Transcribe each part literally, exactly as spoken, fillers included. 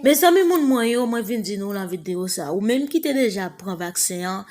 Mezanmi, moun mwen yo, mwen vin di nou nan videyo sa, ou menm ki te deja pran vaksen an,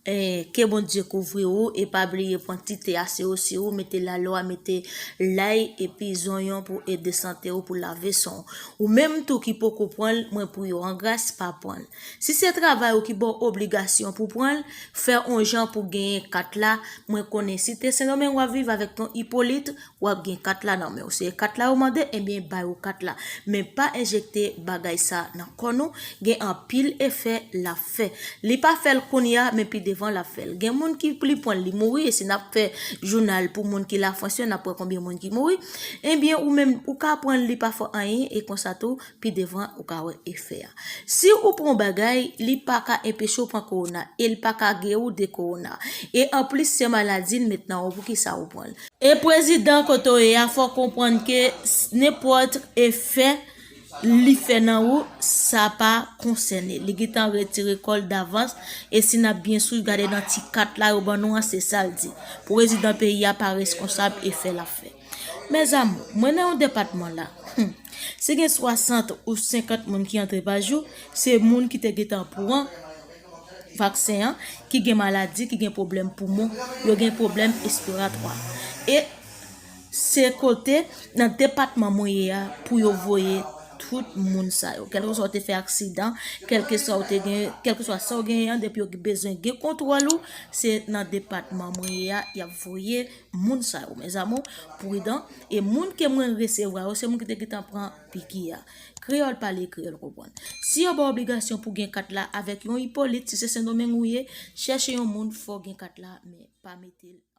eh, ke Bondye kouvri ou e pa bliye pran ti te a, siwo siwo, mete lalwa, mete lay epi zonyon pou ede sante ou, pou lave san w. Ou menm tou ki poko pran l, mwen priye w an gras, pa pran l. Si se travay ou ki ba w obligasyon pou pran l, fè on jan pou genyen kat la. Mwen konnen si te Sendomeng w ap viv avèk ton Ipolit, w ap gen kat la nan men w. Se kat la yo mande, ebyen ba yo kat la. Men pa enjekte bagay sa nan kò nou. Gen anpil efè l ap fè. Li pa fè l kounye a, men pi devan l ap fè l. Gen moun ki li pran l, li mouri, e si n ap fè jounal pou moun ki Lafrans yo, n ap wè konbyen moun ki mouri. Ebyen, ou menm, ou ka pran l, li pa fè anyen, e konsa tou, pi devan, ou ka wè efè a. Si ou pran yon bagay, li pa ka enpeche w pran kowona, e li pa ka geri w de kowona. E anplis, se maladi l met nan ou, poukisa ou pran l? E prezidan kote w ye a, fò w konprann ke s-, nenpòt efè li fè nan ou, sa pa konsène. Li gentan retire kò l davans, e si n ap byen swiv, gade nan ti kat la yo ban nou an, se sa l di. Prezidan peyi a pa reskonsab efè l ap fè. Mezanmi, mwen nan yon depatman la, hmm, si gen swasant ou senkant moun ki antre pa jou, se moun ki te gentan pran vaksen an, ki gen maladi, ki gen pwoblèm poumon, yo gen pwoblèm respiratwa. E se kote nan depatman mwen ye a pou yo voye tout moun sa yo. Kèlkeswa w te fè aksidan, kèlkeswa w te gen, kèlkeswa sa w genyen an, depi yo bezwen gen kontwòl ou, se nan depatman mwen ye a, y ap voye moun sa yo. Mezanmi, pridan, e moun ke mwen resevwa yo, se moun ki te gentan pran piki a. Kreyòl pale, kreyòl konprann. Si yo ba w obligasyon pou gen kat la avèk yon Ipolit, si se Sendomeng ou ye, chèche yon moun, fò w gen kat la, men pa mete l